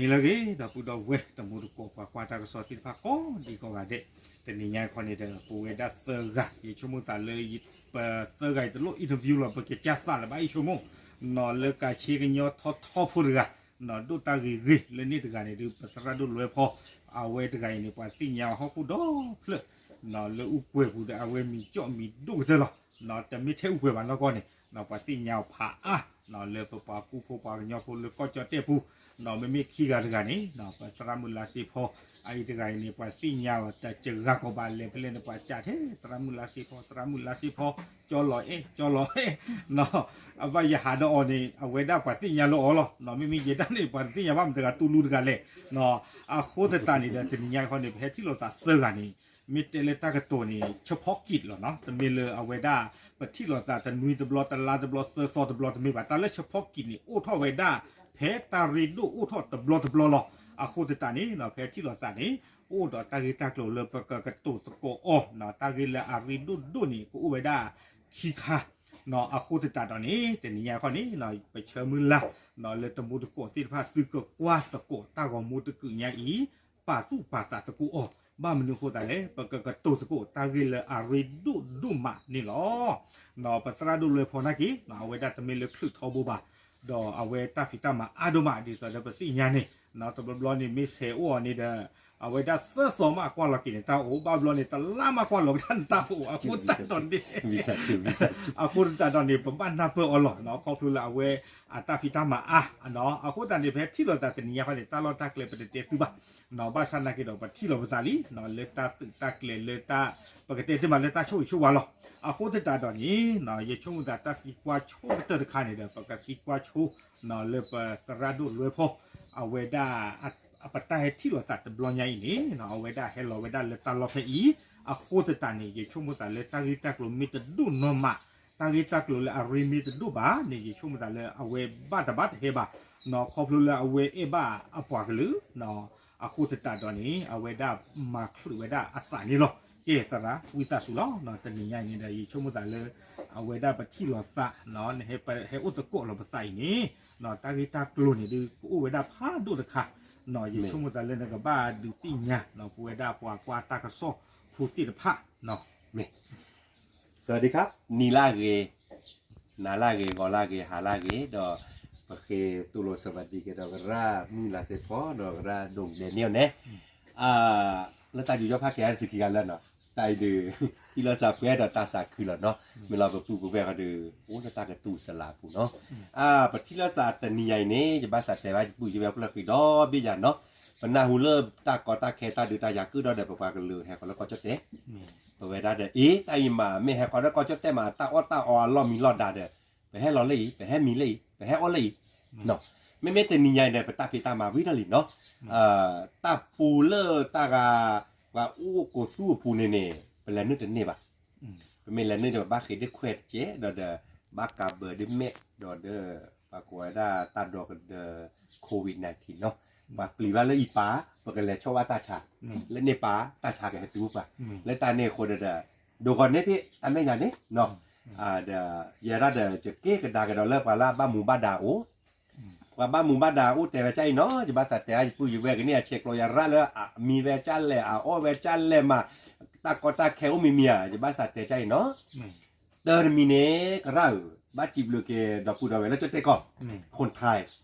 မ့ၢ်လၢဂ့ၤ ဒီပုၢ်ဒီဝဲၢ်တံၤသကိးပှၤကွၢ်တၢ်ကစီၣ်သ့ၣ်တဖၣ်ကိးဒံကိးဂၤဒဲး, တနံၤညါခီန့ၣ်ဒီး ပဝဲဒၣ်သၢဂၤ ယဆိကမိၣ်သးလၢ ပသၢဂၤအံၤတလိၣ် interview လီၤ ပကစၢ်သးလၢၤဘၣ် ယဆိကမိၣ်, နီၢ်လၢကးဆ့ကညီထီထီဖိတဂၤ, နီၢ်ဒိၣ်တၢ်ဂ့ၤဂ့ၤလၢန့ၣ်တဂၤန့ၣ်ဒုး ပသရၣ်ဒိၣ်လွဲဖီ, အဝဲတဂၤအံၤန့ၣ် ပှၤသ့ၣ်ညါအီၤဟီၣ်ခိၣ်ဒီဖျၢၣ်, နီၢ်လၢအူကွဲၤပူၤဒီး အဝဲမံၤကၠီၣ်မံၤဒိၣ်ကတၢၢ်လီၤ. နီၢ်တမ့ၢ်ထဲအူကွဲၤဘၣ်နီၢ်ကီၢ်န့ၣ် နီၢ်ပှၤသ့ၣ်ညါအီၤဖးအါ, နီၢ်လၢပပှၤကူဖိပှၤကညီဖိလၢကီၢ်ကၠီၣ်တဲၣ်ပူၤ, နီၢ်မ့မ့ၢ်ခံဂၤတဂၤန့ၣ် နီၢ်ပသရၣ်မုၣ်လါစ့ဖီ, အအံၤတဂၤအံၤန့ၣ် ပှၤသ့ၣ်ညါအီၤတစှၤကီးဘၣ် လဲၤဖဲလဲၣ်န့ၣ် ပှၤစံးထဲ သရၣ်မုၣ်လါစ့ဖီ သရၣ်မုၣ်လါစ့ဖီ, ကၠီလီၤအဲၣ် ကၠီလီၤအဲၣ်, နီၢ် အဘၣ်ယဟးဒီးအီၤန့ၣ် အဝဲဒၣ်ပှၤသ့ၣ်ညါလၢအီၤလီၤ. နီၢ်မ့မ့ၢ်ယဲဒၣ်န့ၣ် ပှၤတသ့ၣ်ညါဘၣ်မတၤတဂၤ တူၢ်လူတဂၤလဲၣ်, နီၢ် အဃိသတးန့ၣ်ဒီး တနံၤညါခီန့ၣ် ပဟဲထံၣ်လိာ်သးသၢဂၤန့ၣ် မ့ၢ်တဲလၢတၢ်ကတိၤန့ၣ် ဆၢဖီကံးလီၤနီၢ်, တမ့ၢ်လၢအဝဲဒၣ် ပထံၣ်လိာ်သးတနွံတဘျီ တလါတဘျီ သၢသီတဘျီ တမ့ၢ်ဘၣ်, တၢ်လၢဆၢဖီကံးန့ၣ် အိၣ်ထီၣ်ဝဲဒၣ် ဖဲတၢ်ရ့ဒိၣ်အိၣ်ထီၣ်တဘျီတဘျီလီၤ. အဃိသတးန့ၣ် ဖဲထံၣ်လိာ်သးန့ၣ် အိၣ်ဒီးတၢ်ဂ့ၢ်တၢ်ကျိၤလၢပကကတိၤသကိးအီၤ, တၢ်ဂ့ၢ်လၢအရ့ဒိၣ်ဒိၣ်န့ၣ် ကအိၣ်ဝဲဒၣ်ခံခါ, အဃိသတးဒီးန့ၣ် တနံၤညါခီန့ၣ် ပဆၢမုၢ်လၢ် လၢတံၤသကိးသ့ၣ်တဖၣ် သုကကွၢ်သကိးတၢ်ဂီၤမူတကုးညါအံၤ ပာ်သူၣ်ပာ်သးသကိးအီၤ, ဘၣ်မနုၤအဃိသတးလဲၣ် ပကကတိၤသကိးတၢ်ဂ့ၢ်လၢအရ့ဒိၣ်ဒိၣ်မးန့ၣ်လီၤ. ပသရၣ်ဒိၣ်လွဲဖီနာ်က့ၤ အဝဲဒၣ်တမ့ၢ်လၢချုးထီဘိဘၣ်, ဒီးအဝဲတၢ်ဖံးတၢ်မၤအါဒိၣ်မး ဒ်သိးဒီးပသ့ၣ်ညါန့ၣ် တဘျီဘျီန့ၣ် မ့ၢ်ဆဲးအိၣ်အီၤန့ၣ်ဒီး အဝဲဒၣ်သၢသီမးကွၢ်လီၤက့ၤန့ၣ် တၢ်အိၣ်, ဘၣ်ဘျီန့ၣ် တလါမးကွၢ်လီၤက့ၤတၢ်န့ၣ် တၢ်အိၣ်, အဃိသတးဒီးန့ၣ် အဃိသတးဒီးန့ၣ် ပဘၣ်နၢ်ပၢၢ်အီၤလီၤ ခီဖျိလၢအဝဲအတၢ်ဖံးတၢ်မၤအါ, အဃိသတးန့ၣ် ဖဲထံၣ်လိာ်သးတနံၤညါခီန့ၣ် တၢ်လီၢ်တၢ်ကျဲပတတဲသုဘၣ်, ဘၣ်ဆၣ်နာ်က့ၤဒီး ပထံၣ်လိာ်ပသးလံ လၢတၢ်သုးတၢ်ကျဲၤလၢတၢ် ပကတဲတ့ၢ်မးလၢတၢ်ဆိၣ်ဂ့ၤဆိၣ်ဝါလီၤ. အဃိသတးဒီးန့ၣ် ယဆိကမိၣ်သးတၢ်သံကွၢ်ဆိကတၢၢ်တခါန့ၣ်ဒီး ပကသံကွၢ်ဆိ လၢပသရၣ်ဒိၣ်လွဲဖီ အဝဲဒၣ် ပတၢ်ဟဲထံၣ်လိာ်သးတဘျီညါအံၤန့ၣ် အဝဲဒၣ်ဟဲလီၤဝဲဒၣ်လၢတၢ်လီၢ်ဖဲအံၤ, အဃိသတးန့ၣ် ယဆိကမိၣ်သးလၢတၢ်ဂ့ၢ်တၢ်ကျိၤမ့ၢ်တဒိၣ်နီၢ်မး, တၢ်ဂ့ၢ်တၢ်ကျိၤလၢအရ့မ့ၢ်တဒိၣ်ဘၣ်န့ၣ် ယဆိကမိၣ်သးလၢအဝဲဘၣ်တဘၣ်တဟဲဘၣ်, ခီဖျိလၢအဝဲအဲၣ်ဘၣ်အပှၤကလုာ် အဃိသတးဒီးန့ၣ် အဝဲဒၣ်မၤချုးဝဲဒၣ်အသးန့ၣ်လီၤ. ကဲသရၣ် ဝံသးစူၤလီၤ. တနံၤညါအံၤန့ၣ်ဒီး ယဆိကမိၣ်သးလၢ အဝဲဒၣ်ပထံၣ်လိာ်သး ဟဲအိၣ်သကိးလီၤပသးအံၤန့ၣ် တၢ်ဂ့ၢ်တၢ်ကျိၤန့ၣ်ဒုး ကအိၣ်ဝဲဒၣ်ဖးဒိၣ်တခါ, ယဆိကမိၣ်သးလၢနကဘၣ်ဒုးသ့ၣ်ညါ ပဝဲဒၣ်ပှၤကွၢ်တၢ်ကစီၣ်ဖိသ့ၣ်တဖၣ် မ့ၢ် စဝၤဒံခါ နံၤလၢဂ့ၤ နၤလၢဂ့ၤ ဂီၤလၢဂ့ၤ ဟါလၢဂ့ၤ ဒီး ပဃ့တိၢ်လိာ်စဝၤဒံက့ၤဒီး ကရၢမုၢ်လါစ့ဖီ ဒီးကရၢဒိၣ်ဒဲးန့ၣ်အီၤန့ၣ် လၢတၢ်ယူးယီၣ်ဖးကဲဟဲစူၤခံဂၤလၢနီၤ တၢ်အံၤဒုး ထံၣ်လိာ်စးပှဲၤဒီးတၢ်စးခုလီၤနီၤ မ့ၢ်လီၤပပုၢ်ပဝဲၢ်ဃီဒီး အိၣ်လၢတၢ်ကတူၢ်စလးအပူၤနီၤ ပထံၣ်လိာ်စးတနံၤညါအံၤန့ၣ် ယဘၣ်စးတဲဘၣ်ယပုၢ်ယဝဲၢ်ဖျၢၣ်ဃံဒီဘ့ၣ်ယၤနီၤ ပနၢ်ဟူလၢတၢ်ကီတၢ်ခဲတၢ်ဒုးတၢ်ယၤကၢၣ်ဒီး ပပှၤကလုာ်ဟဲဃီၤလၢကီၢ်ကၠီၣ်တဲၣ် ပဝဲဒၣ်ဒီး အ့ တၢ်အံၤမး မ့ၢ်ဟဲဃီၤလၢကီၢ်ကၠီၣ်တဲၣ်မး တၢ်အီၣ်တၢ်အီအလီၢ်မံၤလီၢ်ဒါဒီး ပဟဲလီၤလၢအံၤ ပဟဲမံလၢအံၤ ပဟဲအီၣ်လၢအံၤ မ့မ့ၢ်တနံၤညါအံၤဒီး ပတၢ်ဖံးတၢ်မၤဝံၤတၢ်လံနီၤ တၢ်ပူၤလၢတၢ်ဂၤ ပှၤအိၣ်ကိးသူအပူၤန့ၣ်န့ၣ် ပလဲၤနုာ်တန့ၢ်ဘၣ် ပမ့ၢ်လဲၤနုာ်ဒီး ပဘၣ်ဃ့ဒ့ခွဲးတကဲး ဒီးဒီး ဘၣ်ကးဘၢဒ့မဲာ် ဒီးဒီး ပှၤကိးဝဲဒၣ်တၢ်ဒီကဒၢ COVID nineteen နီၤ ပှၤပျံၤဘၣ်လၢအံၤပၤ ပကလဲၤဆီၣ်ဘၣ်တၢ်ဆါ လၢန့ၣ်ပၤ တၢ်ဆါကဟဲတုၤပှၤ လၢတၢ်န့ၣ်အဃိဒီး ဒိဂီၤန့ၢ်ဖဲအမဲာ်ညါန့ၣ်နီၤ ဒီး ယဲဒၣ်ဒီး ယက့ၤကဒါကဒီးလၢပှၤလၢအဘၣ်မူဘၣ်ဒါအိၣ် ပှၤဘၣ်မူဘၣ်ဒါအိၣ်တဲဝဲကၢ်အံၤနီၤ ယဘၣ်သးတဲအါယပုၢ်ယဝဲၢ်ကန့ၢ်အဆဲးကျိးယရၣ်လၢအမံဝဲကၢ်လဲၣ် အအီၣ်ဝဲကၢ်လဲၣ်မး တၢ်ကီတၢ်ခဲအိၣ်မံၤမံၤဧါ ယဘၣ်သးတဲကၢ်အံၤနီၤ တၢ်တမံၤန့ၣ် ကရၢ်ဧၢ ဘၣ်စံးဘျုးက့ၤဒီပုၢ်ဒီဝဲၢ်လၢကၠီၣ်တဲၣ်ကီၢ် ခိၣ်ထါ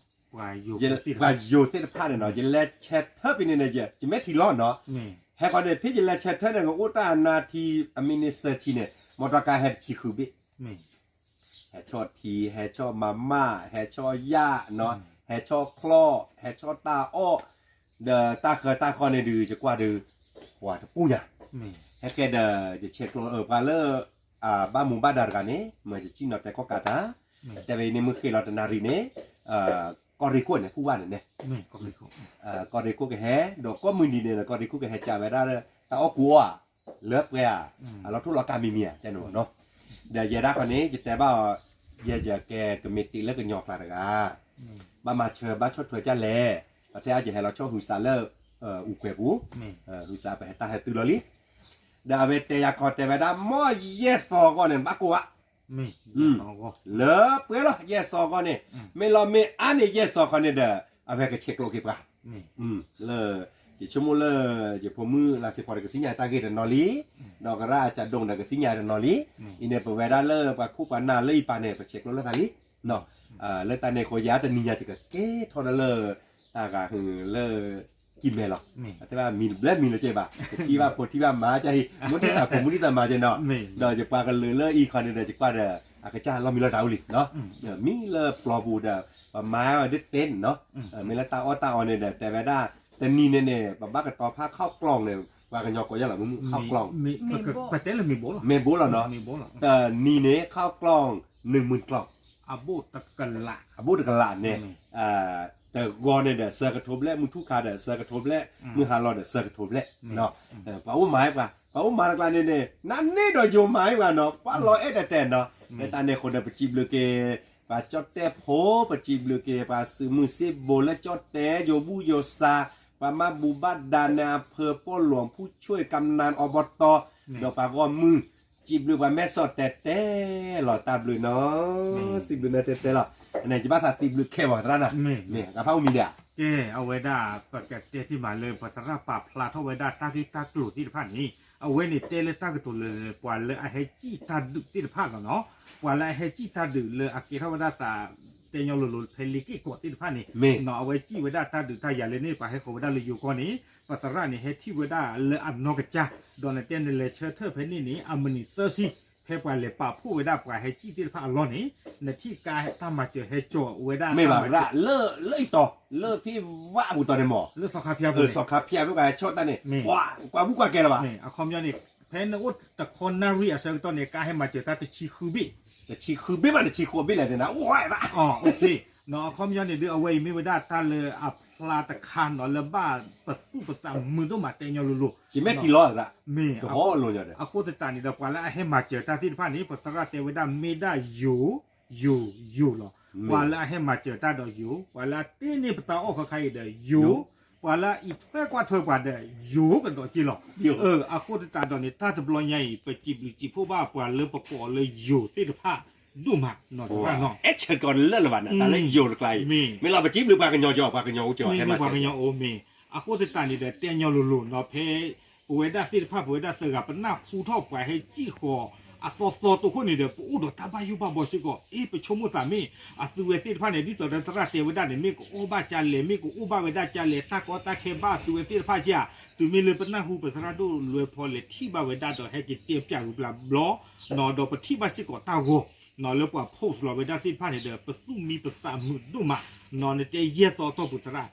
ပှၤယိၤသ့ၣ်တဖၣ်န့ၣ်နီၤ ယလဲၤဆဲးထၢဖဲန့ၣ်န့ၣ် ယမ့ၢ်ထံၣ်လီၤနီၤ ဟဲဃီန့ၣ် ဖဲယလဲၤဆဲးထၢန့ၣ် ကအိၣ်တၢ်အနါထံ အမံးနံးသၢဆံန့ၣ် မီတီကါဟဲတဆံဃုဘ့ၣ် ဟဲဆီၣ်ထံ ဟဲဆီၣ်မၤမၢ် ဟဲဆီၣ်ယၣ် ဟဲဆီၣ်ချီၣ် ဟဲဆီၣ်တၢ်အီၣ် ဒီးတၢ်ဃၢတၢ်ဃီန့ၣ်ဒုး ယကွၢ်ဒုး ပှၤတပူၤညါ ဟဲဃဲဒီး ယဆဲးကျိးအၢ ပှၤလၢ ဘၣ်မူဘၣ်ဒါတဂၤန့ၣ် မ့ၢ်ယစံၣ်နီၤတဲကီၢ်ကးတၢ် တဲဝဲအံၤန့ၣ် မုၢ်ဃ့လီၤတနၣ်ရံၣ်န့ၣ် ကီၢ်ရ့ၣ်ခိၣ်န့ၣ် ဖူၣ်ဘၣ်န့ၣ်န့ၣ် ကီၢ်ရ့ၣ်ခိၣ်ကဟဲ ဒီးကိးမုၢ်နံၤန့ၣ် ကီၢ်ရ့ၣ်ခိၣ်ကဟဲကးဝဲဒၣ် တၢ်အီၣ်ကူအီၣ်ဧါ လၢပှဲၤဧါ အလီၤထိၣ်လီၤကးမံၤမံၤဧါ ကဲန့ၣ်နီၤ ဒီးယဲဒၣ်ဃီန့ၣ် ယတဲဘၣ်အီၤ ယဲယကဲကမံးတံာ်လၢကညီကျါတဂၤ ဘၣ်မၤဆၢဘၣ်ဆီၣ်ထွဲကၢ်လဲၣ် ပှၤတဲအါယဟဲလီၤဆီၣ်ဟုးစးလၢ အူကွဲၤပူၤ ဟုးစးပဟဲတၢ်ဟဲတုၤလီၤလံ ဒီးအဝဲတဲယၤခီတဲဝဲဒၣ် မ်ယဲၢ်သီဂီၢ်န့ၣ် ဘၣ်ကိးဧါ လၢပှဲၤလီၤ ယဲၢ်သီဂီၢ်န့ၣ် မ့ၢ်လီၤမ့ၢ်အါန့ၣ် ယဲၢ်သီဂီၢ်န့ၣ်ဒီး အဝဲကဆဲးကျိးက့ၤပှၤ လၢ ယဆိကမိၣ်လၢ ယဖိမုၣ်လါစ့ဖီဒီးကသ့ၣ်ညါတၢ်ဂ့ၢ်တနီၤလံ, ဒီးကရၣ်အစးဒိၣ်ဒီးကသ့ၣ်ညါတနီၤလံ, အံၤန့ၣ် ပဝဲဒၣ်လၢပှၤခိၣ်ပှၤနၢ်လၢအံၤပာ်န့ၣ် ပဆဲးကျိးလိာ်သးလံ, လၢတၢ်န့ၣ်အဃိ ယၤတနံၤညါယကကဲထီၣ်ဒီးလၢ တၢ်ဂၤဟုလၢ ကံၢ်မဲာ်လီၤ, တဲဘၣ်မံၤတဘျဲၣ်မံၤလၢကဲဘၣ် ပထံၣ်ဘၣ်ဖိထံၣ်ဘၣ်မါကဲအံၤ မ့ၢ်တသးဖိမုၣ်တသးမါကဲနီၤ, ဒီးယပှၤကလုာ်လၢအံၤခီန့ၣ်ဒီး ယကွၢ်ဒီး အကစၢ်လီၤမံၤလီၤတၢ်အိၣ်လံနီၤ, မံလၢပျီပူၤဒီး ပမါဝဲဒၣ်တဲန့ၣ်နီၤ, မ့ၢ်လၢတၢ်အီၣ်တၢ်အီန့ၣ်ဒီး တဲဝဲဒၣ် တနံၤန့ၣ်န့ၣ် ပဘၣ်ကတီၤဖးခီၣ်ကျီၢ်န့ၣ် ပှၤကညီကိးယါလီၤ မ့ၢ်မုၢ်ခီၣ်ကျီၢ် မ့ၢ်ဘိလီၤနီၤ, တနံၤန့ၣ် ခီၣ်ကျီၢ် နွံမုၢ်ကျီၢ် အဘိၣ်တကလးန့ၣ်, တဂီၤန့ၣ်ဒီး သၢကထိဘျဲၣ်, မုၢ်ထူၣ်ခါဒီး သၢကထိဘျဲၣ်, မုၢ်ဟါလီၤဒီး သၢကထိဘျဲၣ်, ပှၤအိၣ်မၤပှၤ, ပှၤအိၣ်မၤတကျါန့ၣ်န့ၣ် နန့ၢ်ဒီးယိၤမၤပှၤနီၤ, ပှၤလီၤအဲၣ်တၢ်တဲနီၤ, လၢတၢ်န့ၣ်အဃိဒီး ပစံးဘျုးက့ၤ ပှၤကၠီၣ်တဲၣ်ဖိ, ပစံးဘျုးက့ၤ ပှၤသုးမုၢ်သ့ၣ်ဘိလၢကၠီၣ်တဲၣ် ယိၤဘူၣ်ယိၤစါ, ပှၤမၤဘူၣ်ဘၣ်ဒါန့ၣ် အဖၢပီၣ်လိာ်ဖူၣ်ဆွဲၣ် ကမျၢၢ်အီဘီတီ, ဒီးပှၤဂီၢ်မုၢ်, စံးဘျုးပှၤမဲာ်စီၣ်တဲၤတဲလီၤ တၢ်ဘျုးနီၤ, စံးဘျုးနၤတဲတဲလီၤ, န့ၣ် ယဘၣ်သးသံဘျုးခဲဘၣ်သရၣ်နၤ, မ့ၢ်ကဖးအိၣ်မံၤဒၣ်, ကဲ အဝဲဒၣ် ပကတဲတ့ၢ်မးလၢ ပသရၣ်ပာ်ဖျါထီၣ်ဝဲဒၣ်တၢ်ဂ့ၢ်တၢ်ကျိၤသ့ၣ်တဖၣ်န့ၣ်, အဝဲန့ၣ်တဲလၢတၢ်ကတိၤလၢ ပှၤလၢအဟဲစံၣ်တၢ်ဒုးသ့ၣ်တဖၣ်လီၤနီၤ, ပှၤလၢအဟဲစံၣ်တၢ်ဒုးလၢအကဲထီၣ်ဝဲဒၣ်သး တဲညီလိၤလိၤဖဲလ့က့ၢ်ကီးသ့ၣ်တဖၣ်န့ၣ်, အဝဲစံၣ်ဝဲဒၣ်တၢ်ဒုးတၢ်ယၤလၢန့ၣ် ပှၤဟဲဃီၤဝဲဒၣ်လၢယိၤကီၢ်န့ၣ်, ပသရၣ်န့ၣ် ဟဲထံၣ်ဝဲဒၣ်လၢအနီၢ်ကစၢ်, ဒီးနတဲနလဲၤဆၢထၢၣ်ဖဲန့ၣ်န့ၣ် အမုၢ်နံၤသၢဆံ, ဖဲပှၤလဲၤပာ်ဖှိၣ်ဝဲဒၣ်ပှၤဟဲစံၣ်သ့ၣ်တဖၣ်အလီၢ်န့ၣ်, နထံၣ်ကါတၢ်မၤစၢၤဟဲကၠီၤဝဲဒၣ် မ့ၢ်ဘၣ်ရၣ်လၢ လၢအံၤတီၤ လၢဖံဝၣ်ပူၤတီၤန့ၣ်မး, လၢသီခါဖၠၣ်ပူၤန့ၣ်, သီခါဖၠၣ်ဖဲပှၤဟဲဆီၣ်တၢ်န့ၣ်, ပှၤကွၢ်ဘူးကွၢ်ကဲလၢၤဘၣ်, အခီပညီန့ၣ်, ဖဲနအိၣ်တခီနၣ်ရံၣ်အဆၢကတီၢ်န့ၣ် ကါဟဲမၤစၢၤတၢ်တဆံဃုဘ့ၣ်, တဆံဃုဘ့ၣ်မး တဆံဃိးဘ့ၣ်လဲၣ်န့ၣ်နအိၣ်ဝဲဘၣ်, အခီပညီန့ၣ်ဒုး အဝဲအံၤမ့ၢ်ဝဲဒၣ်တၢ်လၢအဖျါတခါနီၤ လၢဘၣ်ပသူၣ်ပသးမုာ်ဒိၣ်မး တဲညီလိၤလိၤ, ယမ့ၢ်ထံၣ်လီၤသရၣ်, မ့ၢ်, အဃိသတးန့ၣ်ဒီး ပှၤလၢအဟဲမၤစၢၤတၢ်သ့ၣ်တဖၣ်န့ၣ် ပသရၣ်တဲဝဲဒၣ်မ့ၢ်ဒၣ်ယိၤ, ယိၤ, ယိၤလီၤ, ပှၤလၢအဟဲမၤစၢၤတၢ်ဒီးယိၤ, ပှၤလၢအတ့န့ၢ်ပတၢ်အီၣ်ခါခါအံၤဒီးယိၤ, ပှၤလၢအအံးထွဲကွၢ်ထွဲပှၤဒီးယိၤကဒီးက့လီၤ, အဃိသတးဒီးန့ၣ် တၢ်တဘျီညါအံၤ ပစံးဘျုးစံးဖှိၣ်ဘၣ်ပှၤလၢပကိးအီၤလၢယိၤသ့ၣ်တဖၣ်ဒိၣ်မး, အဲၣ်ဆၢကီးလၢာ်လၢၤဘၣ်န့ၣ် တၢ်လၢယိၤတကျါအံၤ, မ့ၢ်လီၤ ပစံးဘျုးပှၤကညီကီး ပှၤကညီအိၣ်ကီး ဟဲမၤစၢၤ, ပှၤကညီအိၣ်မ့ၢ်, အဃိသတးန့ၣ်ဒီး တဲညီလိၤလိၤနီၤ ဖဲ ပဝဲဒၣ်သ့ၣ်တဖၣ် ပဝဲဒၣ်သၢဂၤ ပနၢ်ဟူထီၣ်ပှၤဟဲစံၣ်ဃီၤအသီသီတိခိၣ်န့ၣ်ဒီး ပအိၣ်ဒီးတၢ်ဘၣ်ယိၣ်ဘၣ်ဘီစ့ၢ်ကီး, အ့ ပဆိကမိၣ်သးမ့ၢ် အသုဝဲသ့ၣ်တဖၣ်န့ၣ် ဒ်သိးဒီးသရၣ်တဲဝဲဒၣ်န့ၣ် မ့ၢ်ကအိၣ်ဘၣ်ကလဲၣ် မ့ၢ်ကအိၣ်ဘၣ်ဝဲဒၣ်ကလဲၣ် တၢ်ကီတၢ်ခဲဘၣ်သုဝဲသ့ၣ်တဖၣ်ဧါ, တုၤမ့ၢ်လၢပနၢ်ဟူပသရၣ်ဒိၣ်လွဲဖီလဲၣ်ထံၣ်ဘၣ်ဝဲဒၣ်ဒီး ဟဲက့ၤတဲပၠးဂုာ်ပျၢ်ဘျီ ဒီးပထံၣ်ဘၣ်စ့ၢ်ကီးတၢ်ဂီၤ လၢပှၤ post လီၤဝဲဒၣ်သ့ၣ်တဖၣ်န့ၣ်ဒီး ပသူၣ်မံပသးမုာ်ဒိၣ်မး, နတဲယဲၢ်သီအတီၢ်ပူၤသရၣ်,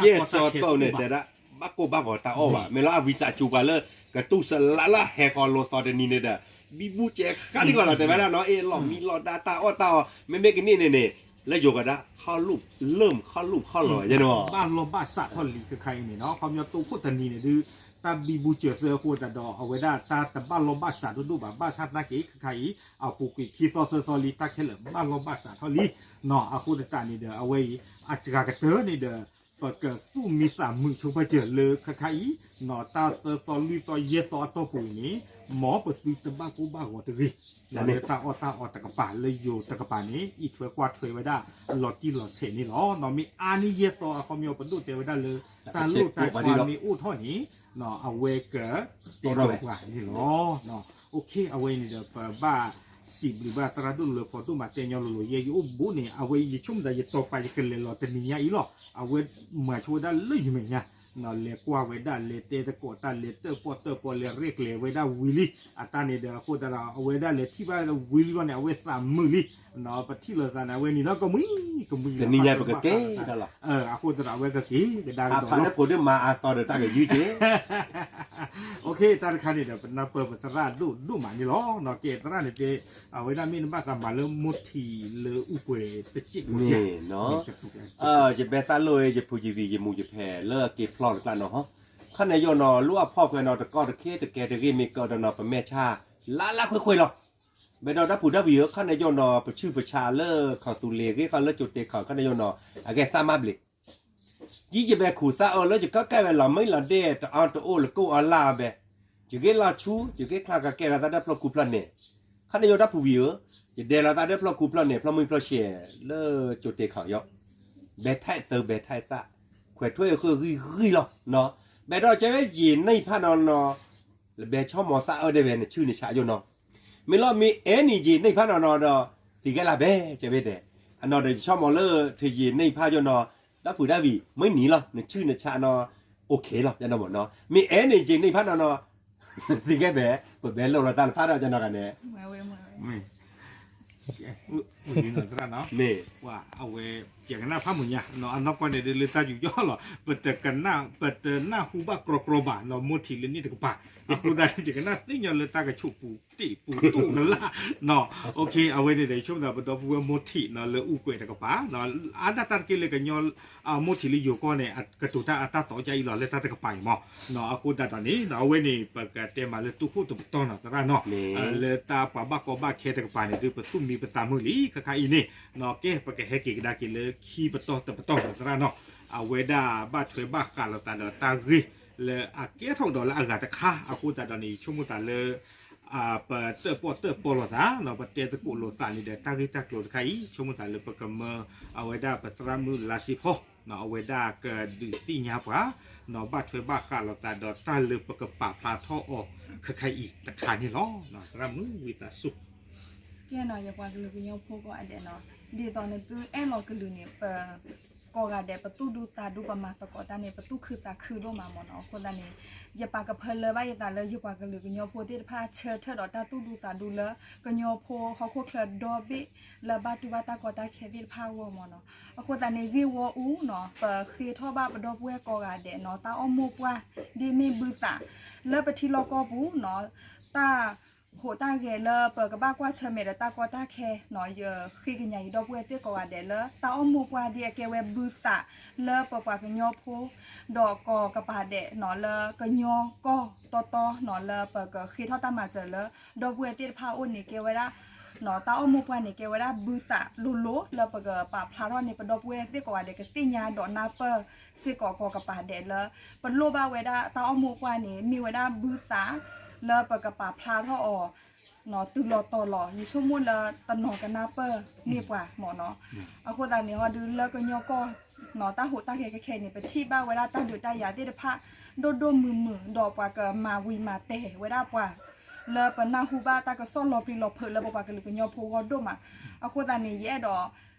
ယဲၢ်သီအတီၢ်န့ၣ်တဲဒၣ် ဘၣ်ကိၢ်ဘၣ်ဂီၤတၢ်အီၣ်ဘၣ်, မ့ၢ်လီၤအဝံသးစူၤပှၤလၢ ကတူၢ်စလးလၢဟဲဃီၤလိာ်သီတနံၤန့ၣ်ဒီး ဘံဘူစဲးဃါဒံးကီးလီၤ တဲဝဲဒၣ်နီၤ အ့ၣ်လီၤမံလီၤဒါ တၢ်အီၣ်တၢ်အီ မ့မ့ၢ်ကန့ၣ်န့ၣ်န့ၣ် လၢယိၤကဒၣ် ခီၣ်လူၣ်လၢၢ်ခီၣ်လူၣ်ခီၣ်လီၤယဲန့ၣ် ဘၣ်လီၢ်ဘၣ်စးထီၣ်လံခဲခါအံၤန့ၣ်နီၤ, ခီပညီတိခိၣ်တနံၤန့ၣ်ဒုး တၢ်ဘံဘူစဲးသၢအဃိသတးဒီး အဝဲဒၣ်တၢ်တဘၣ်လီၢ်ဘၣ်စးဒိၣ်ဒိၣ်ဘၣ် ဘၣ်ဆၣ်သနာ်က့ခဲခါအံၤ အပူၤကွံာ်ခံသီသၢသီလံ တၢ်ခဲလၢာ်ဘၣ်လီၢ်ဘၣ်စးထီၣ်လံ, အဃိသတးန့ၣ်ဒီး အဝဲအံၤ အစှၤကတၢၢ်န့ၣ်ဒီး ပကသူၣ်မံသးမုာ်ဆိပာ်စၢၤလၢခဲခါအံၤ တၢ်သၢသီလွံၢ်သီယဲၢ်သီအတီၢ်ပူၤအံၤန့ၣ် မ်ပသုတဘၣ်ကိၢ်ဘၣ်ဂီၤတဂ့ၤ, လၢတၢ်အီၣ်တၢ်အီတကပၤလၢယိၤတကပၤန့ၣ် အံးထွဲကွၢ်ထွဲဝဲဒၣ် လီၤတံၢ်လီၤဆဲးန့ၣ်လီၤ. မ့ၢ်အါန့ၢ်ယဲၢ်သီအခီပညီပဒိၣ်တဲဝဲဒၣ်လၢ တၢ်လိၣ်တၢ်ဆါမ့ၢ်အိၣ်ထီၣ်န့ၣ် အဝဲကတဲပှၤန့ၣ်လီၤ. အဝဲန့ၣ်ဒီး ပဘၣ်စံးဘျုးဘၣ်သရၣ်ဒိၣ်လွဲဖီဒိၣ်မး တဲညီလိၤလိၤ ယဲယအိၣ်ဘူးန့ၣ် အဝဲယဆိကမိၣ်သးယတီၤပာ်ယကလဲၤလီၤတနံၤညါအံၤလီၤ. အဝဲမၤဆိဝဲဒၣ်လၢယမဲာ်ညါ လဲၤကွၢ်ဝဲဒၣ် လဲၤတဲသကိးတၢ် လဲၤတၢၣ်ပီၣ်တၢၣ်ပီ လဲၤရဲၣ်ကျဲၤဝဲဒၣ်ဝံၤလံ အတၢ်န့ၣ်ဒီး အဃိသတးဒီး အဝဲဒၣ်လဲၤထံၣ်ဘၣ်ဝံၤလံဘျီန့ၣ် အဝဲသးမုာ်လံ ပထံၣ်လိာ်သးန့ၣ် အဝဲန့ၣ်လီၤ ကမှံ ကမှံ တနံၤညါပကကဲထီၣ်လီၤ အဃိသတးဒီး အဝဲကက့ၤကဒါကဒီး အဖးလၢဖိဒိၣ်မၤအသီဒီးတၢ်ကယုၢ်က့ၤ တၢ်တခါန့ၣ်ဒီး ပနၢ်ပၢၢ်ပသရၣ်ဒိၣ်ဒိၣ်မးန့ၣ်လီၤ. ကဲသရၣ်န့ၣ်တဲ အဝဲဒၣ်မ့ၢ်နဘၣ်သးမၤလၢမိၢ်ထံးလၢအူကွဲၤတစဲးဖိ ယဘဲသၣ်လိၣ် ယဖိယသံး ယမိၢ်ယဖဲလၢအက့ၤဖျီတကျါနီၤ ခီန့ၣ်ယိာ်နီၤ လၢအဖီၣ်ကွဲနီၤ တကီတခဲတကဲတဂ့ၢ်မ့ၢ်ကဒီးနီၤ ပမဲာ်ဆှး လါလါခွဲခွဲလီၤ. ဘဲဒီးတၢ်ဖုးတၢ်ဖုးယိာ် ခီန့ၣ်ယိာ်နီၤ ပဆူးပဆါလၢ ခီသူလ့ၤဂ့ၢ်ခီလၢကၠိတဲာ်ခီ ခီန့ၣ်ယိာ်နီၤ အဂဲၤသၣ်မါဘျ့း ယံယဘဲခူၣ်သၣ်အၢလၢယကကဲဝဲလီၤ မ့ၢ်လီၤဒဲး တအီတအိၣ်လၢကိၣ်အီလၣ်အဘဲ ယဂ့ၢ်လီၤဆူ ယဂ့ၢ်ချါကကဲလီၤသးဒီးဖျီခူဖျီန့ၣ် ခီန့ၣ်ယိာ်တၢ်ဖုးဝံၤဧၢ ယဒဲးလီၤသးဒီးဖျီခူဖျီန့ၣ် ဖျီမုၢ်ဖျီဆဲးလၢကၠိတဲာ်ခီယိာ် ဘဲထဲးသၢဘဲထဲးသၣ် ပှဲၤထွဲဃုဂံၢ်ဂံၢ်လီၤ, ဘၣ်ဒီးကဲဝဲယံာ်နံၣ်ဖးနီၢ်နီၢ်, လၢဘဲဆီမိၢ်သးအၢဒဲးဝဲနဆူၣ်နဆးယိၣ်နီၢ်, မ့ၢ်လီၤမ့ၢ်အဲၣ်န့ၣ်ယံာ်နံၣ်ဖးနီၢ်နီၢ်ဒီး, သံကဲလၢဘဲကဲဝဲဒဲး, အနီၢ်ဒီးယဆီမိၢ်လၢ ထုးယံာ်နံၣ်ဖးယိၣ်နီၢ်, ဒီပုၢ်ဒီဝဲၢ် မ့ၢ်နံၤလီၤ နဆူၣ်နဆးနီၢ်, OK လီၤ ယနီၢ်မ့ၢ်နီၢ်, မ့ၢ်အဲၣ်န့ၣ်ယံာ်နံၣ်ဖးနီၢ်နီၢ် သံကဲဘဲ, ပဘဲလိာ်လီၤတၢ်တဖၣ်ဒီးယနီၢ်ဂၤန့ၣ် မ့ၢ် သရၣ်နီၤ, မ့ၢ် ပှၤအဝဲ ယကနၣ်ဖးမုၢ်ညါ အနီၢ်ကီၢ်န့ၣ်ဒ်လၢတၢ်ယူးယီၣ်လီၤ, ပတကနၣ် ပတနၢ်ဟူဘၣ်ကြီကြီဘၣ်နီၤ မိၢ်ထံးလၢန့ၣ်တကပၤ, အဃိသတးန့ၣ် ယကနၣ်သ့ၣ်ညါလၢတၢ်ကဆိးပူၤတ့ၢ်ပူၤတိၣ်ကလာ်နီၤ, OK အဝဲန့ၣ်ဒီး ယဆိကမိၣ်သး ပဒီပုၢ်ဝဲၢ်မိၢ်ထံးနီၤ လၢအူကွဲးတကပၤ, အါဒၣ်တၢ်တက့ၢ်လၢကညီ မိၢ်ထံးလၢယိၤကီၢ်န့ၣ် ကတိၤတၢ်အတၢ်သီၣ်ကါအံၤလီၤ လၢတၢ်တကပၤအံၤမး, အဃိသတးဒီးန့ၣ် အဝဲန့ၣ် ပကတဲမးလၢတူၢ်ခိၣ်တပတီၢ်နီၤ သရၣ်နီၤ, လၢတၢ်ပှၤဘၣ်ကီဘၣ်ခဲတကပၤန့ၣ် ဒုးပသူၣ်မံပသးမုာ်လံ ခဲခါအံၤန့ၣ်, ကဲ ပကဟဲက့ၤကဒါက့ၤလၢခံပတီၢ်တပတီၢ်နီၤ သရၣ်နီၤ, အဝဲဒၣ်ဘၣ်ထွဲဘၣ်ဃးလိာ်သးဒီးတၢ်ဂ့ၢ်လၢအကဲထီၣ်ကဒီးလၢအဂၤတခါ အဃိသတးဒီးန့ၣ် ယဆိကမိၣ်သးလၢ ပတၢၣ်ပီၣ်တၢၣ်ပီလိာ်သးနီၤ ပတဲသကိးလိာ်သးန့ၣ်ဒီး တၢ်ဂ့ၢ်တၢ်ကျိၤတခါအံၤ ဆိကမိၣ်သးလၢပကမၢ အဝဲဒၣ်ပသရၣ်မုၣ်လါစ့ဖီ အဝဲဒၣ်ကဒုးသ့ၣ်ညါပှၤ ဘၣ်ထွဲဘၣ်ဃးလိာ်သးဒီးတၢ်လၢပကပာ်ဖျါထီၣ်အီၤခဲခါအံၤတခါန့ၣ်လီၤ. သရၣ်မုၣ်ဝံသးစူၤ ကဲနီၤ ယပှၤကလုာ်ကညီဖိကိးဂၤဒဲးနီၤ, ဒ်သိးနသုအဲၣ်လီၤကလုာ်န့ၣ် ပ ကိးဂၤဒဲး ပသူၣ်ဒူသးဒူ ပမၤသကိးတၢ်န့ၣ် ပသူၣ်ခုသးခုဒိၣ်မးမ့ၢ်နီၤ. အဃိသတးန့ၣ် ယပာ်ကဖၢလၢဘၣ်ယသးလၢယပှၤကလုာ်ကညီဖိသ့ၣ်တဖၣ် ဆၢထၢၣ်ဒီးတၢ်သူၣ်ဒူသးဒူလၢ ကညီဖိဟီၣ်ခိၣ်ချၢဒီဘ့ၣ်လၢဘၣ်တူၢ်ဘၣ်တၢ်ကီတၢ်ခဲသ့ၣ်တဖၣ်အဂီၢ်မ့ၢ်နီၤ. အဃိသတးန့ၣ် ဂ့ၢ်ဝီအူနီၤ ပဃ့ထီၣ်ဘၣ်ပဒီပုၢ်ဝဲၢ်ကိးဂၤဒဲးနီၤ တၢ်အိၣ်မိၢ်ပှၢ် ဒ်မ့ၢ်ဘုသး လၢပထံလီၢ်ကီၢ်ပူၤနီၤ တၢ် ဟူးတၢ်ဂဲၤလၢပကဘၣ်ကွၢ်ဆၢၣ်မဲာ်ဒီးတၢ်ကီတၢ်ခဲနီၤ ယဃ့ကညးယဒီပုၢ်ဝဲၢ်သ့ၣ်ကိးဂၤဒဲးလၢ တၢ်အိၣ်မိၢ်ပှၢ်ဒ်အကဲဝဲဘုသး လၢပပှၤကညီဖိ ဒီးကီၢ်ကပၤဒဲးနီၤ လၢကညီကီၢ်တီတီနီၤ လၢပကဃ့ထီၣ်တၢ်မၤစၢၤလၢ ဒီပုၢ်ဝဲၢ်သ့ၣ်တဖၣ်အအိၣ်န့ၣ် ကဲဝဲဒၣ် တၢ်အိၣ်မိၢ်ပှၢ်န့ၣ်ကဲဝဲဒၣ်ဘုသးလိၤလိၤ လၢပကပာ်ဖျါထီၣ်န့ၣ် ပဒီပုၢ်ဝဲၢ်သ့ၣ်ကိးဂၤဒဲး ကသ့ၣ်ညါဒီးနၢ်ပၢၢ်စ့ၢ်ကီးကီၢ်ကပၤဒဲးလၢ ပလိၣ်ဘၣ်ဝဲဒၣ်တၢ်အိၣ်မိၢ်ပှၢ်န့ၣ် မ့ၢ်ဝဲဒၣ်ဘုသး လၢပကပာ်ဖျါထီၣ်အီၤ တုၤလီၤတီၤလီၤ ယဆိကမိၣ်လၢတနီၤကနၢ်ပၢၢ်မ့ၢ်ပှၤမ့ၢ်နီၤ. အဃိသတးန့ၣ် ဟီဒုးလၢကညီကီၢ် တၢ်ဟူးတၢ်ဂဲၤခဲခဲအံၤန့ၣ် ပထံၣ်ဘၣ်ဝဲဒၣ်တၢ်ဒုးတၢ်ယၤသ့ၣ်တဖၣ် ဒိၣ်ဒိၣ်မုၢ်မုၢ် ဒီးပှၤကမၤဝံၤမၤတဲာ်ဝဲဒၣ်ပှၤ လၢပနၢ်ဟူဘၣ်တၢ်ကစီၣ်လီၤပျံၤလီၤဖုးလၢပပှၤကလုာ်ကညီဖိအဂီၢ်ဒိၣ်မး. အဃိသတးန့ၣ် ယအဲၣ်ဒိး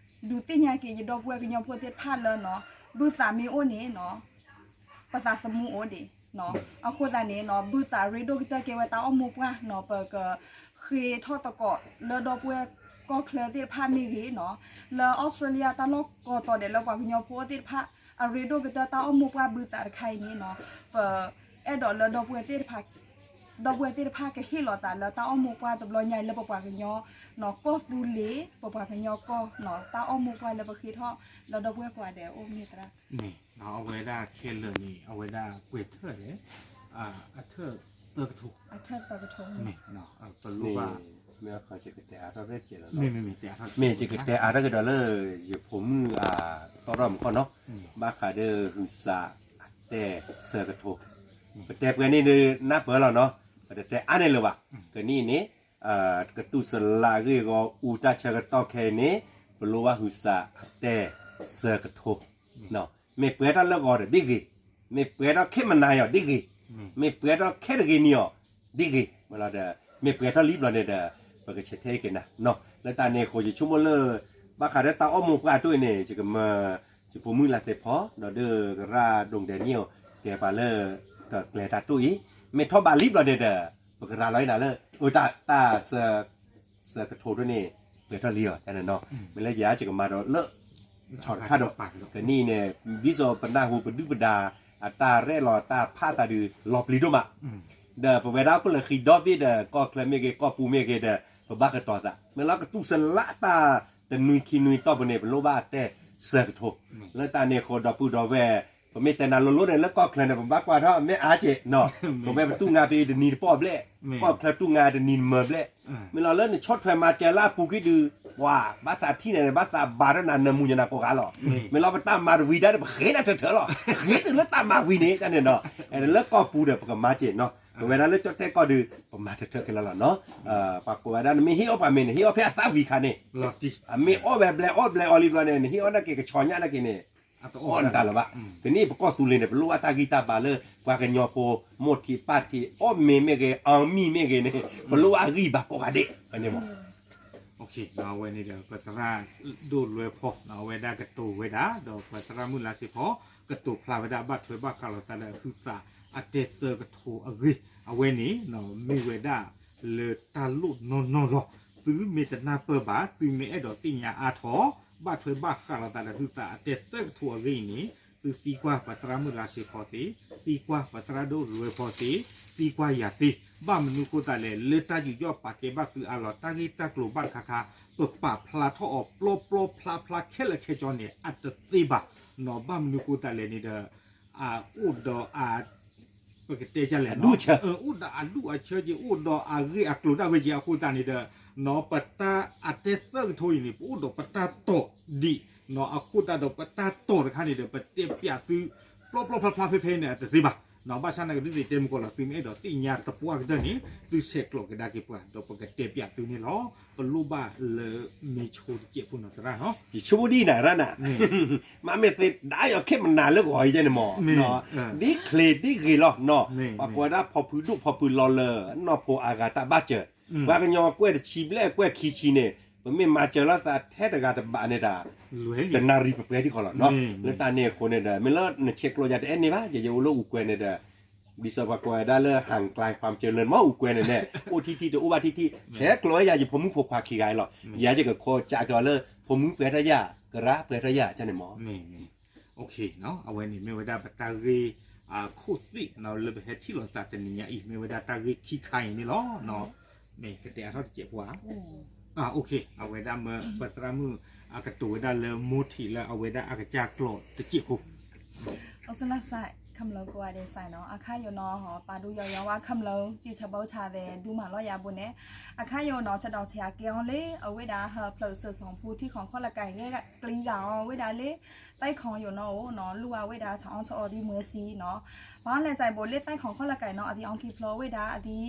ဒုးသ့ၣ်ညါက့ၤယဒီပုၢ်ဝဲၢ်ကညီဖိသ့ၣ်တဖၣ်လၢနီၤ ဘုသးမ့ၢ်အိၣ်န့ၣ်နီၤ ပသးသမူအိၣ်ဒံး. အဃိသတးန့ၣ်နီၤ ဘုသးရ့ဒိၣ်ကတၢၢ်ကဲဝဲတၢ်အိၣ်မိၢ်ပှၢ်နီၤ ပကဃ့ထီၣ်သကိးလၢဒီပုၢ်ဝဲၢ်ကီၢ်ချၢသ့ၣ်တဖၣ်မ့ၢ်ဂ့ၤနီၤ လၢအီစထြ့လယါတၢ်လီၢ်ကိးတီၤဒဲးလၢပှၤကညီဖိသ့ၣ်တဖၣ် အရ့ဒိၣ်ကတၢၢ်တၢ်အိၣ်မိၢ်ပှၢ်ဘုသးတခါအံၤန့ၣ်နီၤ ပအဲၣ်ဒိးလၢဒီပုၢ်ဝဲၢ်သ့ၣ်တဖၣ် ဒီပုၢ်ဝဲၢ်သ့ၣ်တဖၣ်ကဟ့ၣ်လီၤသးလၢတၢ်အိၣ်မိၢ်ပှၢ်တဘျီညါအံၤလၢပပှၤကညီ နီၤ ကီၢ်သူလ့ၤ ပပှၤကညီကီၢ်နီၤ တၢ်အိၣ်မိၢ်ပှၢ်လၢပဃ့ထီၣ်လၢဒီပုၢ်ဝဲၢ်ကိးဂၤဒဲးအအိၣ်မ့ၢ်သရၣ် န့ၣ် အဝဲဒၣ်ခဲလၢာ်န့ၣ် အဝဲဒၣ်ကွဲးထၢၣ်ဒီး အထၢၣ်သၢကထိ အထၢၣ်သၢကထိ မ့ၢ် ပလိၣ်ဘၣ် မ့ၢ်ယကတဲအါထီၣ်ကဒီးလၢ ယဖိမုၣ်အတီၢ်ထီၣ်မူခီနီၤ ဘၣ်ဃးဒီးဟုးစးအတဲစၢၤကထိ ပတဲပှဲၤန့ၣ်ဒီးနၢ်ပၢၢ်လီၤနီၤ ပတတဲအါန့ၢ်လၢၤဘၣ် ကနံၣ်အံၤန့ၣ် ကတူၢ်စလးဂ့ၢ်ဂီၢ်အူတၢ်ဆၢကတီၢ်ခဲအံၤန့ၣ် ပလိၣ်ဘၣ်ဟုးစးအတဲစၢၤကထိ မ့ၢ်ပှဲၤထီၣ်လၢဂီၤဒီးဒ်ဂ့ၤ, မ့ၢ်ပှဲၤထီၣ်ခဲမနၤအီၤဒ်ဂ့ၤ, မ့ၢ်ပှဲၤထီၣ်ခဲတဂ့ၤန့ၣ်အီၤဒ်ဂ့ၤ, မ့ၢ်လီၤဒီး မ့ၢ်ပှဲၤထီၣ်လံဘျီန့ၣ်ဒီး ပကဆဲးထဲက့ၤနၤနီၤ လၢတၢ်န့ၣ်အဃိ ယဆိကမိၣ်လၢ ဘၣ်ဃးဒီးတၢ်အိၣ်မိၢ်ပှၢ်အတိၢ်အံၤန့ၣ် ယကမၢ ယဖိမုၣ်လါသ့ဖီ ဒီးဒုးကရၢ်ဒိၣ်ဒဲးန့ၣ် ကဲပှၤလၢ ကကျဲၤတၢ်တိၢ်အံၤ မ့ၢ်ထီၣ်ဘးလံဘျီန့ၣ်ဒီး ပကရၤလီၤအံၤနၤလၢ အတၢ် တၢ် စၢၤကထိဒ်န့ၣ် ပှဲၤထီၣ်လံအီၤန့ၣ်နီၤ မ့ၢ်လၢယၤကမၤဒီးလၢ ဆီၣ်တခါဒီး ကနံၣ်အံၤန့ၣ် ဒ်သိးပနၢ်ဟူပဒုၣ်ပဒါ အတၢ်ရဲၣ်လီၤတၢ်ဖးသးဒုး လီၤပျံၤဒိၣ်မး ဒီးပဝဲဒၣ်ကီၢ်လၢဃံဒီဘ့ၣ်ဒီး ကီၢ်ချၢမ့ၢ်ဂ့ၤ ကီၢ်ပူၤမ့ၢ်ဂ့ၤဒီး ပဘၣ်ကတီၤသး မ့ၢ်လီၤကတူၢ်စလးတၢ်တနွံခံနွံတီၢ်ပူၤန့ၣ် ပလိၣ်ဘၣ်တဲစၢၤကထိ လၢတၢ်န့ၣ်အဃိ ဒီပုၢ်ဒီဝဲၢ် ပမ့ၢ်တဲနၤလိၤလိၤန့ၣ် လၢကီၢ်ချၢန့ၣ် ပဘၣ်ကွၢ်ထီၣ် မ့ၢ်အါက့နီၤ ပဝဲပတူၢ်ငါဖဲတနံၤတပီၢ်ဘျဲၣ် ကီၢ်ချၢတူၢ်ငါတနံၤနမၢဘျဲၣ် မ့ၢ်လီၤလၢနဆီၣ်ထွဲမၤစၢၤလၢအပူၤကွံာ်ဒုး ပှၤ ဘၣ်သးထံၣ်န့ၣ် ဘၣ်သးဘၣ်ထီၣ်နၤနၢမူညါနၤကိးဂၤလီၤ မ့ၢ်လီၤပတၢ်မၤတဝံၤဒၣ်ဒီး ပဃ့နၤထၢၣ်ထၢၣ်လီၤ ဃ့တုၤလၢတၢ်မၤဝံၤန့ၣ် တၢ်န့ၣ်နီၤ လၢကီၢ်ပူၤဒီး ပကမၤက့ၤနီၤ ပဝဲဒၣ်လၢကၠီၣ်တဲၣ်ကီၢ်ဒုး ပမၤထၢၣ်ထၢၣ်ခဲလၢာ်လီၤနီၤ ပှၤကိးဝဲဒၣ် နမ့ၢ်ဟ့ၣ်အီၣ်ပှၤမ့ၢ်န့ၣ် ဟ့ၣ်အီၣ်ဖဲအသၣ်ဝံၤခါန့ၣ် အမ့ၢ်အီၣ်ဝဲဘျဲၣ်အီၣ်ဘျဲၣ်အီၤလံဘျီန့ၣ် နဟ့ၣ်အီၣ်နာ်က့ၤကဆီညၣ်နာ်က့ၤန့ၣ် အီၣ်နတၢ်လၢၤဘၣ်. တနံၣ်ပကီၢ်သူလ့ၤန့ၣ် ပလိၣ်ဘၣ်တၢ်ဂံၢ်တၢ်ဘါလၢ ပှၤကညီဖိ မိၢ်ထံးပၢ်ထံး အီၣ်မ့ၤမ့ၢ်ဂ့ၤ အီမံၤမ့ၢ်ဂ့ၤန့ၣ် ပလိၣ်ဘၣ်အဂံၢ်ဘါကိးဂၤဒဲးန့ၣ်မး. အဝဲန့ၣ်ဒီး ပသရၣ်ဒိၣ်လွဲဖီ အဝဲဒၣ်ကတိၤဝဲဒၣ် ဒီးပသရၣ်မုၣ်လါစ့ဖီ ကတိၤဖျါဝဲဒၣ် ဘၣ်ထွဲဘၣ်ဃးလိာ်သးဒီးဟုသးအတဲသၢကထိအဂ့ၢ် အဝဲန့ၣ် မ့ၢ်ဝဲဒၣ်လၢတၢ်လိၣ်နီၢ်နီၢ်လီၤ. သုမ့ၢ်တနၢ်ပၢၢ်ဘၣ် သုမ့ၢ်အဲၣ်ဒိးသ့ၣ်ညါအါထီၣ် ဘၣ်ထွဲဘၣ်ဃးလိာ်သးဒီးဟုသးအတဲသၢကထိအဂ့ၢ်အံၤန့ၣ် သုသံကွၢ်ပသရၣ်မုၣ်လါစ့ဖီသ့, သံကွၢ်ပသရၣ်ဒိၣ်လွဲဖီသ့, သံကွၢ်ယၤသ့, ဘၣ်မနုၤဃိသတးလဲၣ် လၢတၢ်ယူးယီၣ်ပာ်ကဲဘၣ်သုအါလီၤ တၢ်ဂ့ၢ်တၢ်ကျိၤဘၣ်တခါခါ ပပာ်ဖျါထီၣ်အီၤပျီပျီဖျါဖျါခဲလၢာ်ခဲဆ့န့ၣ် အတသ့ဘၣ်. ဘၣ်မနုၤဃိသတးလဲၣ်န့ၣ်ဒီး အအိၣ်ဒီးအ ပကတဲဒ်လဲၣ် အိၣ်ဒီးအဒူၣ်အဆၢက့ၤ အိၣ်ဒီးအဂ့ၢ်အကျိၤဒၣ်ဝဲက့ၤအဃိသတးန့ၣ်ဒီး ပတၢ်အတဲသၢကထိအံၤန့ၣ် ပအိၣ်ဒီးပတၢ်တိာ်ဒံး အဃိသတးဒီးပတၢ်တိာ်တခါန့ၣ်ဒီး ပတဲပျးသု ပျီပျီဖျါဖျါဖဲဖဲန့ၣ် အတသ့ဘၣ်. ဘၣ်ဆၣ်သနာ်က့ဒ်သိးတဲမုၢ်ကီၢ်လီၤ သုမ့ၢ်အဲၣ်ဒိးသ့ၣ်ညါသပှၢ်ကတၢၢ်န့ၣ် သုဆဲးကျိးကဒါက့ၤပှၤ ဒီးပကတဲပျးသုန့ၣ်လီၤ. ပလိၣ်ဘၣ်လၢမ့ၢ်ဆိတစဲးဖိနီၤသရၣ်နီၤ ယဆိကမိၣ်ဒ်အံၤနၤရၣ်နၤ မ့မ့ၢ်သ့ဒၣ်ယီၤခဲမနၤလၢဂီၤအံၤန့ၣ်မး ဒ်ချ့ဒ်ဂ့ၤလီၤနီၤ ပှၤကိးဝဲဒၣ်ဖီဖုဒိၣ်ဖီဖုလီၤလၢ နီၢ်ဖိအါဂၤတၢ်ဘၣ်စၢၤ ပှၤကညီကွဲၢ်တဆံဘျဲၣ်ကွဲၢ်ခံဆံန့ၣ် ပမ့ၢ်မၤစၢၤလိာ်သးထဲတဂၤတဘၣ်န့ၣ်တၢ် တနၣ်ရံၣ်ပှဲၤပှဲၤဒ်ဃီလီၤနီၤ လၢတၢ်န့ၣ်အဃိန့ၣ်ဒီး မ့ၢ်လၢနဆဲးကျိးယၤတအဲၣ်န့ၣ်ဘၣ် ယယအိၣ်လၢအူကွဲန့ၣ်ဒီး ဒ်သိးပှၤကိးဝဲဒၣ်လၢ ห่างไกลความเจริญ မ့ၢ်အူကွဲန့ၣ်န့ၣ် အိၣ်ထံထံတအိၣ်ဘၣ်ထံထံ ဆဲးကျိးဝဲယၤယဖိမုၣ်ဖိခွါခံဂၤအံၤလီၤ ယၤယကခိးကၠးကီးလၢ ဖိမုၣ်ပှဲၤတၢ်ယၤ ကရၢပှဲၤတၢ်ယၤန့ၣ်မး အဝဲန့ၣ်မ့ၢ်ဝဲဒၣ်ပတၢ်ဂ့ၢ် ခိၣ်သ့ၣ် လၢပဟဲထံၣ်လိာ်သးတနံၤညါအံၤ မ့ၢ်ဝဲဒၣ်တၢ်ဂ့ၢ်ခံခါအံၤန့ၣ်လီၤ. မ့ၢ်ကတဲအါထီၣ်တစဲးဖိဧါ အဝဲဒၣ်မ့ၢ်ပသရၣ်မုၣ် အကတိၤဝဲဒၣ်လၢမိၢ်ထံးလၢအဝဲဒၣ်အကစၢ်ကျိာ်တစဲးဖိ အစလၢ်စဲး ခမလၢကိးဂၤဒဲးစဲးနီၤ အခါယိာ်နီၤ ပာ်ဒူယီၤယီၤဝဲခမလၢ စံးဆၢဘၢဆၢသဲး ဒူမးလီၤယၤဘိန့ၣ် အခါယိာ်နီၤ ဆၢဒီးဆဲးအကဲအီၤလၢ အဝဲဒၣ်ဟၢဖျၢၣ်စၢၤစီၤဖူထံခီၣ်ခီၣ်လၢကၤဂ့ၢ်ကျံဂၤအီၤ ဝဲဒၣ်လၢ သဲခီယိာ်နီၤအိၣ်နီၤ လူၢ်အဝဲဒၣ်ဆၣ်အီၣ်ဆၣ်အီသံမွဲစံနီၤ ဘၣ်လဲၤစဲးဘိးလၢသဲခီၣ်ခီၣ်လၢကၤနီၤ အသံအီၣ်ကံဖျိဝဲဒၣ် အသံ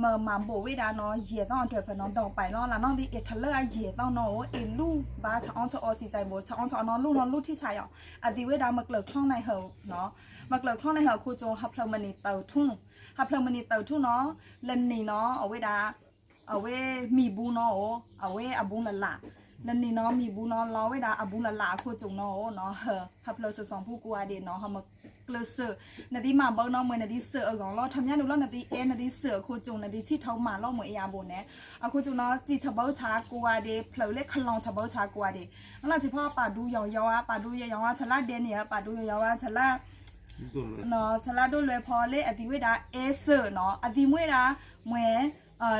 မၤဘိးဝဲဒၣ်နီၤ ယဲၢ်သီအတြဲၤဖဲနီၤ ဒီးပာ်လီၤလၢနီၣ်သံအ့ၣ်ထလၢအယဲၢ်သီနီၤအိၣ် အ့ၣ်လူၢ်ဘၣ်ဆၣ်အီၣ်ဆၣ်အီစံးစဲးဘိး ဆၣ်အီၣ်ဆၣ်အီနီၣ်လူၢ်နီၣ်လူၢ်ထံၣ်ဆါယီၤ အသံဝဲဒၣ်မၤကျၢၤချီန့ၣ်ဟၢ မၤကျၢၤချီန့ၣ်ဟၢအခိၣ်ကၠိ ဟၢဖျၢၣ်မံးနံးသၢထူၣ် ဟၢဖျၢၣ်မံးနံးသၢထူၣ်နီၤ လၢနံၤနီၤ အဝဲဒၣ် အဝဲမံၤဘူနီၤအိၣ် အဝဲအဘူးလၢ်လၢ် လၢနံၤနီၤ မံၤဘူနီၤလီၤဝဲဒၣ်အဘူးလၢ်လၢ်အခိၣ်ကၠိနီၤအိၣ်နီၤ ဟၢ ဟၢဖျၢၣ်စၢၤစီၤဖူကိးဂၤဒဲးနီၤ ဟၢမၤကျၢၤစၢၤ နသံမၤဘၢနီၤ မ့ၢ်နသံစၢၤအဂီၢ်လီၤ ထီၣ်မညါဒုးလီၤ နသံအဲၣ် နသံစၢၤအခိၣ်ကၠိ နသံဆံၣ်ထီၣ်မၤလီၤမ့ၢ်အ့ၣ်အါဘိန့ၣ် အခိၣ်ကၠိနီၤ စံးဆၢဘၢဆၢကိးဂၤဒဲး ဖျၢၣ်လၢခလီၤဆၢဘၢဆၢကိးဂၤဒဲး နီၤလီၤစံးဖီ ပာ်ဒူယီၤယီၤဧါ ပာ်ဒူယီၤယီၤဧါ ဆၢလၢဒဲန့ၣ်ဧါ ပာ်ဒူယီၤယီၤဧါ ဆၢလၢ ဆၢလၢဒိၣ်လွဲဖီလၢအသံဝဲဒၣ်အဲၣ်စၢၤနီၤ အသံမ့ၢ်ဝဲဒၣ် မ့ၢ်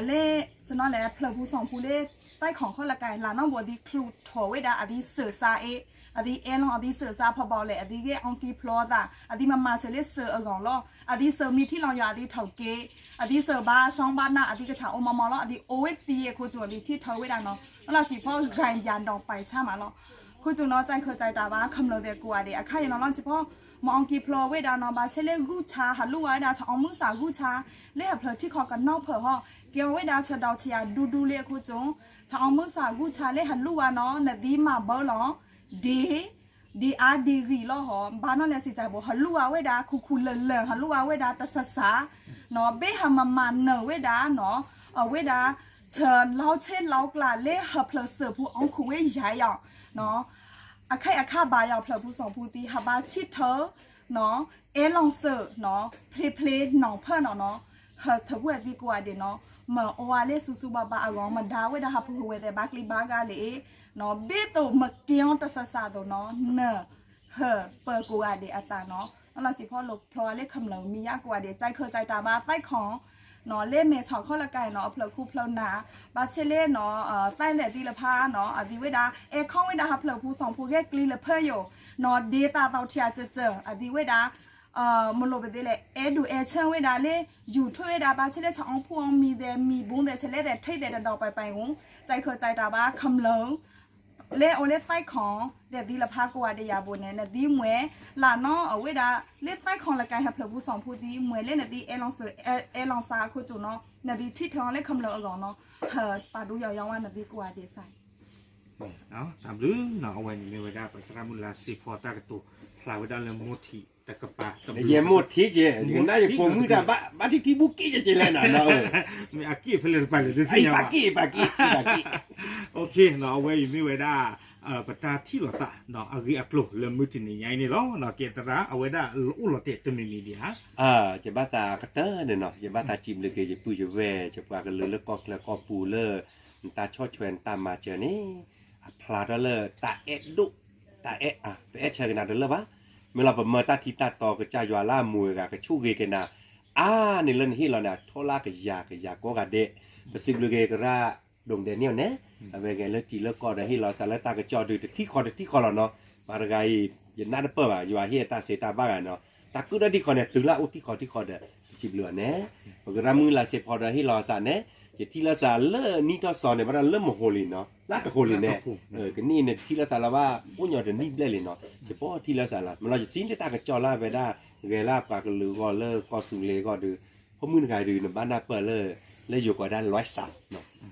လၢ ကနီၤလဲၣ် ဖျၢၣ်ဖိစီၤဖူလၢ သဲခီၣ်ခီၣ်လၢကၤ လၢနီၢ်ဘိအသံချုးထီၣ်ဝဲဒၣ် အသံစၢၤစါအ့ၣ် အသံအဲၣ်လီၤ အသံစၢၤစါဖီဘီလဲၣ် အသံဂ့ၢ်အီၣ်ကံဖျိအသး အသံမၤမၤစၢၤလၢစၢၤအဂီၢ်လီၤ အသံစၢၤမံထံၣ်လီၤယွၤ အသံထီၣ်က့ အသံစၢၤဘၣ်စီဘၣ်နၢ် အသံကဆးအိၣ်မးမးလီၤ အသံအိၣ်ဝဲသံအခိၣ်ကၠိ အသံဆံၣ်ထီၣ်ဝဲဒၣ်နီၤ နီၤလီၤစံးဖီ ဂၤယၤဒီးပာ်ဆါမးလီၤ ခိၣ်ကၠိနီၤ ကၠဲးခၢၣ်ကၠဲးတၢ်ဘၣ်ခမျၢၢ်သဲးကိးဂၤဒဲး အခါယနီၤလီၤစံးဖီ မ့ၢ်အီၣ်ကံဖျိဝဲဒၣ်နီၤ ဘၣ်ဆဲးလၢဂုၢ်ဆါ ဟးလူၢ်ဝဲဒၣ် ဆၣ်အီၣ်မုၢ်စၢ်ဂုၢ်ဆါ လၢဟၢဖျၢၣ်ထံခီကနီၢ်ဖၢၣ်ဟီ ကဲအီၤဝဲဒၣ်ဆၢဒီးဆဲးယၤဒူဒူလၢအခိၣ်ကၠိ ဆၣ်အီၣ်မုၢ်စၢ်ဂုၢ်ဆါလၢဟးလူၢ်ဝဲနီၤ နသံမၤဘၢလီၤ ဒ့ ဒ့အါဒ့ဂံၤလီၤဟီ ဘၣ်နီၤလဲၣ်စံးစဲးဘိး ဟးလူၢ်ဝဲဒၣ်ခူခူလၢၢ်လၢၢ် ဟးလူၢ်ဝဲဒၣ်တစးစး နီၤ ဘ့ၣ်ဟးမၤမၤနၢၤဝဲဒၣ်နီၤ အဝဲဒၣ် ဆၢလီၤဆဲးလီၤကျါလၢဟၢဖျၢၣ်စၢၤဖူအီၣ်ခူဝဲယၤယီၤ အခါအံၤအခါဘၣ်ယီၤ ဖျၢၣ်ဖိစီၤဖူသံ ဟးဘၣ်ဆံၣ်ထီၣ် နီၤ အဲၣ်လီၤစၢၤ နီၤ ဖျ့ဖျ့နီၢ်ဖၢၣ်နီၤနီၤ ဟၢထၢၣ်ဖိအသံကိးဂၤဒဲးနီၤ မ့ၢ်အိၣ်ဝဲလၢဆူၣ်ဆူၣ်ဘၣ်ဘၣ်အဂီၢ် မ့ၢ်ဒၣ်ဝဲဒၣ်ဟးဖုဂ့ၤဝဲသဲးဘၣ်ကျံဘၣ်ဂၤလံ နီၤ ဘ့ၣ်သိးမ့ၢ်ကဲအီၤတစးစးသိးနီၤ နၢ် ဟၢပၢၤကိးဂၤဒဲးအသးနီၤ နီၤလီၤစံးဖီ လီၤဖျီလၢခမျၢၣ်မံၤယါကိးဂၤဒဲး ကၠဲးခၢၣ်ကၠဲးတၢ်ဘၣ်သဲးခီၣ် နီၤ လၢမဲာ်ဆီၣ်ခီၣ်လၢကၤနီၤ အဖျၢၣ်ခူဖျၢၣ်နး ဘၣ်ဆဲးလၢနီၤ သဲးလဲၣ်သံလၢဖးနီၤ အသံဝဲဒၣ် အဲၣ်ခီၣ်ဝဲဒၣ်ဟၢဖျၢၣ်ဖိစီၤဖူဂဲၤကျံလၢဖၢယိာ် နီၤ ဒ့သးသီထံအကၢၢ်ကၢၢ် အသံဝဲဒၣ် မ့ၢ်လိာ်ပသ့လဲၣ် အဲၣ်ဒိးအဲၣ်ဆၢဝဲဒၣ်လၢ ယူၤထွဲဝဲဒၣ် ဘၣ်ဆဲးလၢဆၣ်အီၣ်ဖှိၣ်အီၣ်မံၤသဲး မံၤဘူသဲး ဆဲးလဲၣ်သဲး ထံၣ်သဲးတဒီးပှဲၤပှဲၤအူ ကၠဲးခၢၣ်ကၠဲးတၢ်ဘၣ်ခမျၢၣ် လၢအိၣ်လၢသဲးခီၣ် သဲးသံလၢဖးကိးဂၤဒဲးယါဘိန့ၣ် နသံမွဲ လၢနီၤ အဝဲဒၣ် လၢသဲးခီၣ်လၢကၤဟၢဖျၢၣ်ဖိစီၤဖူသံ မွဲလၢနသံအဲၣ်လီၤစၢၤ အဲၣ်လီၤစၢ်အခိၣ်ကၠိနီၤ နသံဆံၣ်ထီၣ်လၢခမျၢၣ်အဂီၢ်နီၤ ဟၢပာ်ဒူယီၤယီၤဝဲနသံကိးဂၤဒဲးစး တၢ်ဘျုးနီၤ အဝဲန့ၣ်မ့ၢ်ဝဲဒၣ် ပသရၣ်မုၣ်လါစ့ဖီတၢ်ကတိၤ ဖျါဝဲဒၣ်လၢမိၢ်ထံးတကပၤ ယဲမိၢ်ထံးကဲ ယကနၣ်ယဖိမုၣ်တၢ်ဘၣ် ဘၣ်ထံထံဘူက့ယကလဲၣ်နီၤ မ့ၢ်အက့ၢ်ဖဲလဲၣ်တပၤလဲၣ် ဒုးသ့ၣ်ညါဘၣ် အဝဲအံၤမ့ၢ်ဝဲဒၣ် ပတၢ်ထံၣ်လိာ်သး အဂ့ၢ်အကျိၤလၢမုၢ်တနံၤညါအံၤန့ၣ်လီၤ. ကဲသရၣ် အဝဲဒၣ်လၢအိၣ်လီၤတဲာ်တမံၤမံၤဒံးဧါ ယဘၣ်သးကတၢၢ်န့ၣ်နီၤ ယဘၣ်သးစံးဘျုးက့ၤ ယပုၢ်ယဝဲၢ် ယပှၤကလုာ်လၢကီၢ်ချၢကီၢ်ပူၤလၢ နတၢ်ဆီၣ်ထွဲနတၢ်မၤစၢၤန့ၣ် အဖျါထီၣ်လၢတၢ်အဲၣ်ဒိၣ် တၢ်အဲၣ်အါ ပအဲၣ်ဆၢက့ၤနၤတလၢဘၣ်. မ့ၢ်လီၤပမၢတၢ်ထံတၢ်တီကစၢ်ယွၤလၢအမူၤအဂၤကဆိၣ်ဂ့ၤက့ၤနၤ အါန့ၣ်လၢနဟ့ၣ်လီၤန့ၣ် အထီၣ်လၢကယၤကယၤကိးဂၤဒဲး ပစံးဘျုးက့ၤကရၢ ဒိၣ်ဒဲးန့ၣ်အီၤန့ၣ် အဝဲဂဲၤလၢတံၤလၢကီၢ်ဒီးဟ့ၣ်လီၤစးလၢတၢ်ကစီၣ်ဒုးတထံၣ်ဃီတထံၣ်ဃီလီၤနီၤ ပှၤတဂၤအံၤ ယနၢ်တပၢၢ်ဘၣ် ယွၤဟ့ၣ်အတၢ်စံးတၢ်ဘၣ်ဂၤနီၤ တၢ်ကုၢ်ဒီးထံၣ်ဃီန့ၣ် တုၤလၢအအိၣ်ထံၣ်ဃီထံၣ်ဃီဒီး ပစံးဘျုးအီၤန့ၣ် ပကရၢမုၢ်လါစ့ဖီဒီးဟ့ၣ်လီၤစးန့ၣ် ယထံၣ်လၢစးလၢနံၣ်ထီၣ်စီၤန့ၣ် ဘၣ်ဒီးလၢမဟိလံနီၤ လၢတဟိလံန့ၣ် ကနံၣ်အံၤန့ၣ် ထံၣ်လၢစးလၢဘၣ် အိၣ်ညီတနံၣ်ဘျဲၣ်လံနီၤ ယပီထံၣ်လၢစးလီၤ မ့ၢ်လီၤယစံးလၢတၢ်ကစီၣ်လၢအဝဲဒၣ် ဂဲၤလၢပှၤကလုာ်အဂီၢ်လၢကီၢ်သူလ့ၤအဂီၢ်ဒီး ဖိမုၣ်တဂၤအံၤဒုး နဘၣ်နၢ်ပၢၢ်လၢ လၢယိၤကီးဒၣ်လွဲစး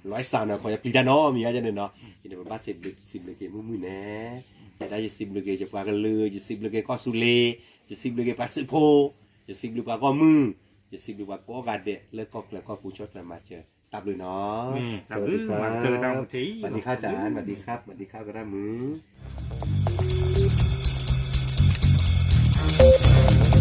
လွဲစးနီၤ ခီယပျံၤတၢ်နီတမံၤဧါန့ၣ်နီၤ ယန့ၣ်ပဘၣ်စံးဘျုးက့ၤမုၢ်မုၢ်န့ၣ် ယဲဒၣ်ယစံးဘျုးက့ၤယပှၤကလုာ် ယစံးဘျုးက့ၤကီၢ်သူလ့ၤ ယစံးဘျုးက့ၤပှၤစုးဖိ ယစံးဘျုးပှၤဂီၢ်မုၢ် ယစံးဘျုးပှၤကိးဂၤဒဲးလၢကီၢ်ချၢကီၢ်ပူၤဆီၣ်ထွဲမၤစၢၤ တၢ်ဘျုးနီၤ မ့ၢ်တၢ်ဘျုး မၤတၢ်ဝဲတၢ်မူထံ မၤဒံခါကရၢမုၢ်